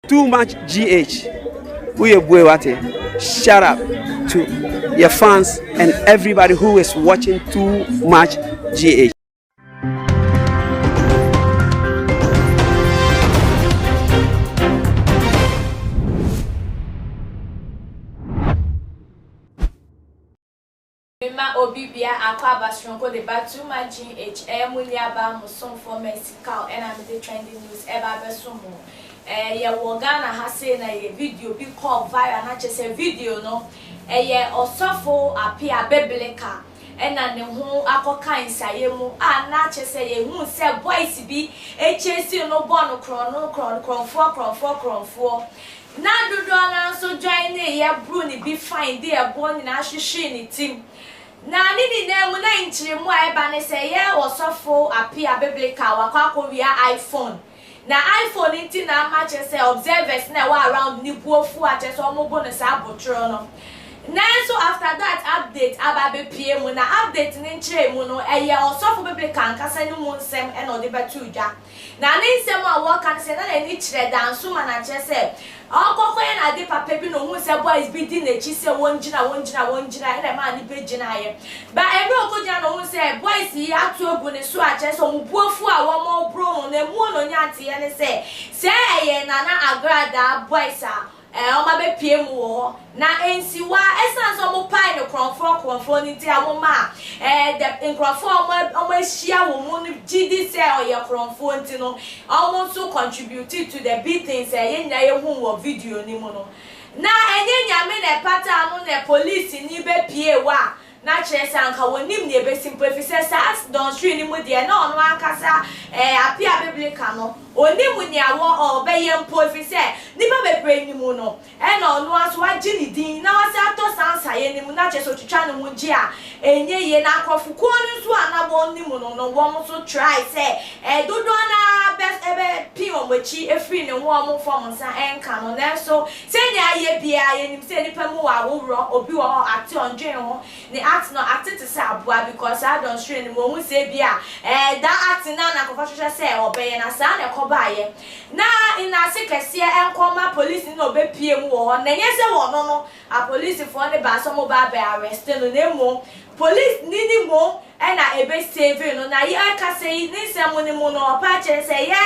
Too much GH woyɛ bue wate shut up to your fans and everybody who is watching too much GH. Mema obi bia akwaaba soronko de ba Too Much GH ɛyɛ mo nuabaa mo somfoɔ Mercy Kaw ɛna mede trending news ɛba abɛsom mo. Ɛɛ yɛwɔ Ghana ha sei na yɛ video bi kɔɔ viral na kyerɛ sɛ video no ɛyɛ ɔsɔfo Appiah Biblica ɛna ne ho akɔka nsaeɛ mu a na kyerɛ sɛ yɛhuu sɛ boys bi ɛchasing no bɔ no korɔno korɔno korɔmfoɔ korɔmfoɔ korɔmfoɔ Ná dodoɔ no ara nso joineeɛ boroo ne bi fine de ɛboɔ nyinaa hwehwee ne tim. Na ne nyinaa mu na nkyerɛmu a ɛba ne sɛ yɛ ɔsɔfo Appiah Biblical wakɔ akɔwia iPhone. Na iPhone nti na ama kyerɛ sɛ observers no a ɛwɔ around no bo afu a kyerɛ sɛ wɔbo no saa abotorɔ no. Nanso after that update aba abɛpue mu na update no nkyerɛmu no ɛyɛ ɔsɔfo Biblical ankasa no mu nsɛm na ɔde bɛtoo dwa. Na ne nsɛm a wɔka ne sɛ na n'ani kyerɛ Danso ma no akyerɛ sɛ ɔrekɔkɔyɛ n'ade papa bi na ohuu sɛ boys bi di n'akyi sɛ wɔngyina wɔngyina wɔngyina ɛna ɛmaa ne bɛgyinaeɛ. But mmerɛ a ɔkɔgyina na ohuu sɛ boys yi ato agu ne so a kyerɛ sɛ wɔn bo afu a wɔreboro no na emu na ɔnya nteeɛ ne sɛ sɛ ɛyɛ Nana Agradaa boys a Ɛɛ, wɔabɛpue mu wɔ hɔ. Na nsiwa, ɛsiane sɛ wɔpaee no korɔmforɔ korɔmforɔ no nti a wɔmaa, ɛɛ, the, nkorɔfoɔ a wɔn, wɔahyia wɔ mu no gye di sɛ ɔyɛ korɔmfoɔ nti no, wɔn nso contributed to the beatings a yɛn nyinaa yɛhuu wɔ video no mu no. Na ɛnyɛ Nyame na ɛpataa no na polisini bɛpuee hɔ a Na kyerɛ sɛ anka wɔnnim nea ɛbɛsi mpo, ɛfiri sɛ saa dɔnhwere no mu deɛ na ɔno ankasa ɛɛ Appiah Biblica no, ɔnnim nea wɔ ɔbɛyɛ mpo, ɛfiri sɛ nnipa bebree nim no, ɛna ɔno ara nso wagye ne din na wasan atɔ saa nsaeɛ no mu, na kyerɛ sɛ ɔtwitwa ne ho gye a ɛnyɛ yie. Na nkurɔfokuo no nso a na wɔnnim no no, wɔn nso try sɛ ɛɛ dodoɔ no ara bɛ bɛpee wɔn akyi afiri ne ho a wɔmfa wɔn nsa nka no, nanso Sɛnea ayɛ biara, yɛnim sɛ nnipa mu wɔ awoworɔ, obi wɔ hɔ ate ɔndwen ho, ne ate no ate te sɛ aboa because saa dɔnhwere no mu ohu sɛ ebia ɛɛ daa ate no ara na nkurɔfoɔ hwehwɛ sɛ ɔbɛyɛ na saa na ɛkɔbaeɛ. Na nnaase kɛseɛ nkɔ ma polisini na ɔbɛpue mu wɔ hɔ na ɛnyɛ sɛ wɔno no apolisifoɔ no baa sɛ wɔreba abɛ arrest no na mmom polisini no mmom na ebe save no na yɛ kasa yi ne nsɛm no mu no ɔpa kyerɛ sɛ yɛ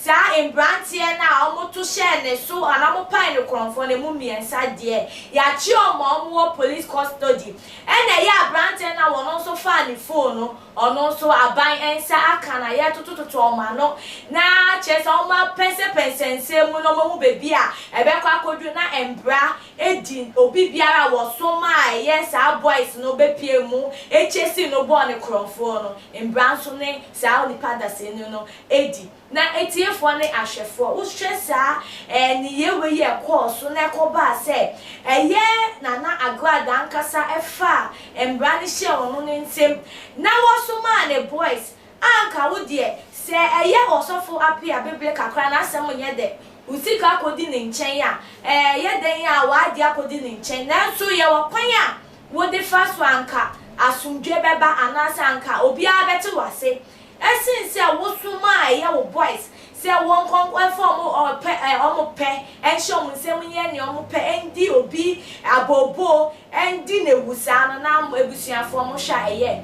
saa mbranteɛ no a ɔmo to hyɛɛ ne so anaa ɔmo pae no korɔnfoɔ no emu mmiɛnsa deɛ yakye ɔmo a ɔmo wɔ police custody ɛna ɛyɛ abranteɛ no a wɔno nso faa ne phone no ɔno nso aban nsa aka na yɛ toto toto ɔmo ano na kyerɛ sɛ ɔmo apɛnsɛpɛnsɛ nsɛm mu na ɔmo ahu baabi a ɛbɛkɔ akɔduru na mbra Edi obi biara a wɔsom a ɛyɛ saa boys no bɛpue mu chasing no bɔɔ ne korɔmfoɔ no mbra nso ne saa onipa dasani no adi. Na atiefoɔ ne ahwɛfoɔ wohwɛ saa nneyɛɛ wei a ɛkɔɔ so na ɛkɔbaa sɛ ɛyɛ Nana Agrada ankasa faa mbra no hyɛɛ ɔno ne nsam na wɔsomaa ne boys a anka wo deɛ sɛ ɛyɛ ɔsɔfo Appiah Bebele kakra n'asɛm nyɛ dɛ Wo sika akɔdi ne nkyɛn a, ɛyɛ dɛn a w'ade akɔdi ne nkyɛn? Nanso yɛwɔ kwan a wode fa so a anka asomdwoeɛ bɛba anaasɛ anka obiara bɛte wo ase ɛsen sɛ wosom a ɛyɛ wo boys sɛ wɔnkɔ mfa wɔn pɛ wɔn pɛ nhyɛ wɔn nsam nyɛ nea wɔn pɛ ndi obi abooboo ndi no awu saa no na abusuafoɔ mohwɛ a ɛyɛ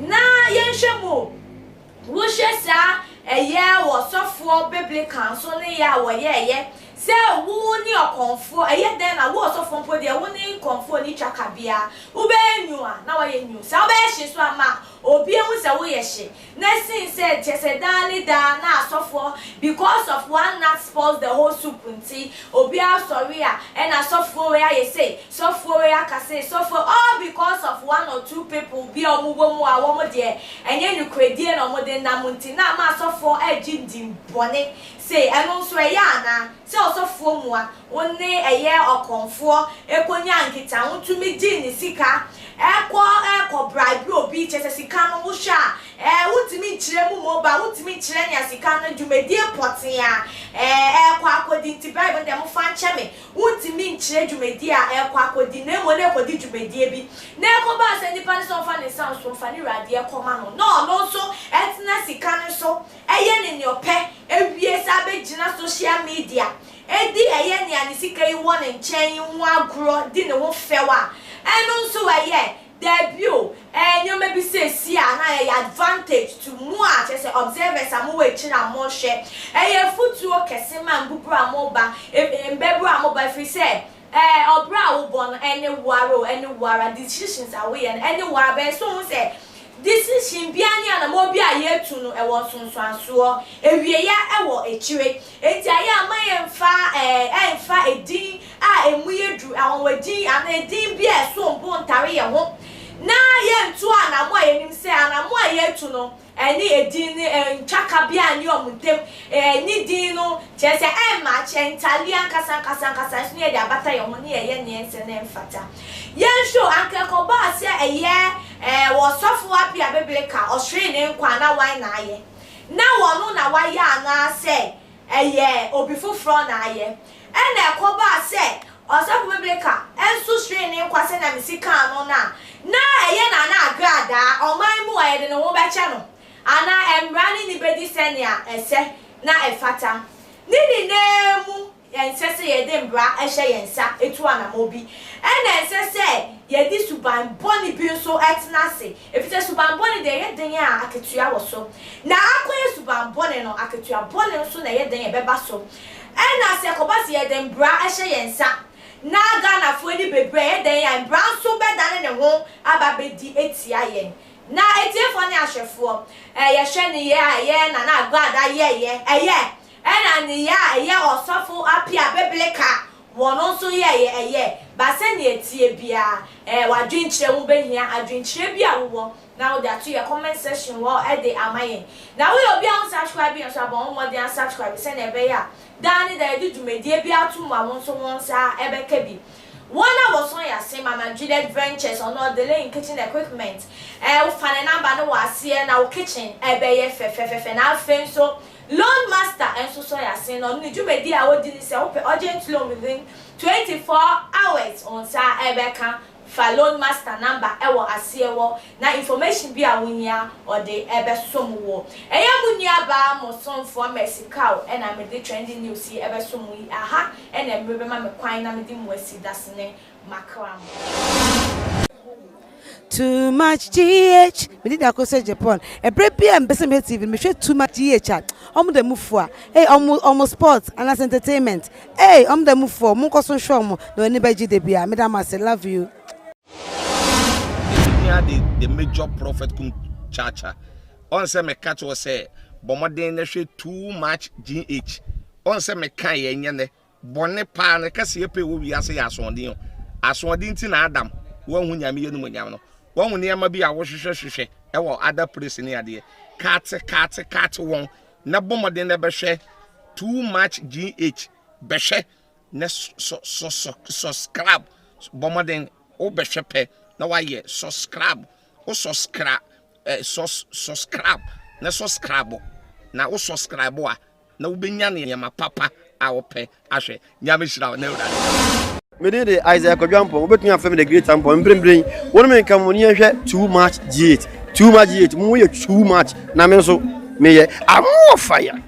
na yɛnhwɛ mu o. Wohwɛ saa ɛyɛ wɔ sɔfoɔ biblical nso ne yɛ a wɔyɛɛyɛ sɛ wo ne ɔkɔmfoɔ ɛyɛ dɛn na wo ɔsɔfoɔ mpo deɛ wo ne kɔmfoɔ nni twaka biara wobɛyɛ nyu a na wayɛ nyu saa wobɛyɛ hye nso a ma obi ahu sɛ woyɛ hye na sin sɛ kyerɛ sɛ daa ne daa na asɔfoɔ because of one nut spoils the whole soup nti obiara sɔre a ɛna sɔfoɔ wei ayɛ sei Sɔfoɔ wei aka sei, sɔfoɔ, all because of one or two people bi a wɔn wɔ mu a wɔn deɛ ɛnyɛ nokorɛdie na wɔn de nam nti na ama asɔfoɔ regye din bɔne sei, ɛno nso ɛyɛ anaa? Sɛ ɔsɔfoɔ mua wo ne ɛyɛ ɔkɔmfoɔ kɔnya nkitaho tumi gye ne sika kɔ kɔ bribe obi, kyerɛ sɛ sika no wohwɛ a ɛɛ wontumi nkyerɛ mu mobile, wontumi nkyerɛ nea sika no dwumadie pɔtee a ɛɛ ɛrekɔ akɔdi nti bribe no deɛ mofa nkyɛ me. Wontumi nkyerɛ dwumadi a ɛrekɔ akɔdi, na mmom na ɛrekɔdi dwumadie bi. Na ɛkɔbaa sɛ nipa no sɛ ɔmfa ne nsa nso mfa ne wura adeɛ kɔma no, na ɔno nso tena sika no so yɛ ne nea ɔpɛ, wie san bɛgyina social media di ɛyɛ a ne sika yi wɔ ne nkyɛn yi ho agorɔ di ne ho fɛw a, ɛno nso ɛyɛ? Daabi o, ɛɛ nneɛma bi seesie a na ɛyɛ advantage to mo a kyerɛ sɛ observers a mowɔ akyiri a mohwɛ. Ɛyɛ afutuo kɛse ma mbuburo a moba, mbaburu a moba ɛfiri sɛ ɛɛ ɔbrɛ a wobɔ no ɛne wo ara o, ɛne wo ara, decisions a woyɛ no ɛne wo ara, bɛn so wohu sɛ decision biara ne anamɔ bi a yɛtu no ɛwɔ nsonsoansoɔ, awieɛ ɛwɔ akyire. Enti ayɛ a mma yɛmfa ɛɛ ɛmfa edin a emu yɛ duru, anwanwadin anaa edin bi a ɛsom bo ntare yɛn ho, na yɛntu anammɔn a yenim sɛ anammɔn a yɛretu no ne edin no ntwa ka biara nni wɔn ntam, ɛne din no, kyerɛ sɛ ɛmmaakye, ɛntale ankasa ankasa ankasa nso na yɛde abata yɛn ho na yɛyɛ nea ɛnsɛ na ɛmfata. Yɛnhwɛ o, anka ɛkɔbaa sɛ ɛyɛ ɛɛ ɔsɔfo Appiah Biblica, ɔhweree ne nkwa anaa wan na ayɛ? Na ɔno na wayɛ anaasɛ ɛyɛ obi foforɔ na ayɛ? Ɛnna ɛkɔbaa sɛ Ɔsɔfo Biblica nso hweree ne nkwa sɛnea mesi kaa no no a, na ɛyɛ Nana Agradaa, ɔman mu a yɛde ne ho bɛkyɛ no, anaa mmara ne no bɛdi sɛnea ɛsɛ na ɛfata. Ne nyinaa mu, Ɛnsɛ sɛ yɛde mmara hyɛ yɛn nsa tu anammɔn bi, ɛnna ɛnsɛ sɛ yɛde suban bɔne bi nso tena ase, efisɛ suban bɔne deɛ, ɛyɛ den a akatua wɔ so. Na akɔyɛ suban bɔne no, akatua bɔne nso na ɛyɛ den a ɛbɛba so. Ɛnna sɛ ɛkɔba sɛ yɛde mmara hyɛ yɛn nsa na Ghanafoɔ ani bɛbiri a, ɛyɛ den a mmara nso bɛdane ne ho aba abɛdi atia yɛn. Na atiefoɔ ne ahwɛfoɔ, yɛhwɛ nneyɛɛ a ɛyɛ Nana Aguada yɛeɛ, ɛyɛ Ɛna nneyɛɛ a ɛyɛ ɔsɔfo Appiah Biblica wɔ no nso yɛeɛ ɛyɛ, ba sɛnea ɛteɛ biara ɛɛ w'adwenkyerɛ ho bɛhia, adwenkyerɛ bi a wowɔ na wode ato yɛ comment section hɔ de ama yɛn. Na woyɛ obi a wo nsubscribe yɛn nso a bɔ ho mmɔden asubscribe sɛnea ɛbɛyɛ a daa ne daa yɛde dwumadie bi ato mu a wo nso wo nsa bɛka bi. Wɔn a wɔsɔn yɛn ase, Mama Juliet Ventures, ɔno ɔdele in kitchen equipment, ɛɛ wofa ne number no wɔ aseɛ na wo kitchen ɛbɛyɛ fɛfɛfɛfɛ na afei nso Loan master nso sɔ y'asen na ɔno ne dwumadi a odi ne sɛ wopɛ urgent loan within 24 hours wo nsa ɛbɛka fa loan master number ɛwɔ aseɛ wɔ na information bi a wohia ɔde ɛbɛsom wo. Ɛyɛ mo nua baa mo somfoɔ Mercy Kaw ɛna mede trending news yi ɛbɛsom mo yi aha ɛna mmere bɛma me kwan na mede mo asi dasene makra mo. Too much GH Me din de Akosua Japan Ɛberɛ biara a mepɛ sɛ mehwɛ TV no mehwɛ Too much GH a Ɔmo da mu fua Ei ɔmo ɔmo sports anaasɛ entertainment Ei ɔmo da mu fua o Monkɔ so nhwɛ ɔmo na w'ani bɛgye da biara Meda mo ase love you. Hia de the major prophet kum chacha ɔn sɛ meka kyerɛ sɛ bɔ mmɔden na hwɛ too much gh ɔn sɛ meka yɛ nyɛ nɛ Bɔne paa no kɛseyɛ pɛ wɔ wiase yɛ asoɔden o. Asoɔden nti na Adam wanhu Nyame animuonyam no. Wahu nneɛma bi a wohwehwɛ hwehwɛ wɔ other place ne adeɛ. Kate kate kate wɔn na bɔ mmɔden na bɛhwɛ too much GH bɛhwɛ na sɔ sɔ sɔ subscribe bɔ mmɔden wobɛhwɛ pɛ na wayɛ subscribe wo subscribe eh, subscribe na subscribe na wo subscribe a na wobɛnya nneɛma papa a wopɛ ahwɛ. Nyame hyira wo na Awurade nka wo. Me din de Isaiah Kwadwo Ampong, wobɛtumi afrɛ me The Great Ampong. Mprempren, wo ne me nka mo ne yɛnhwɛ Too Much G8. Too Much G8, mo yɛ too much, na me nso meyɛ I'm more fire.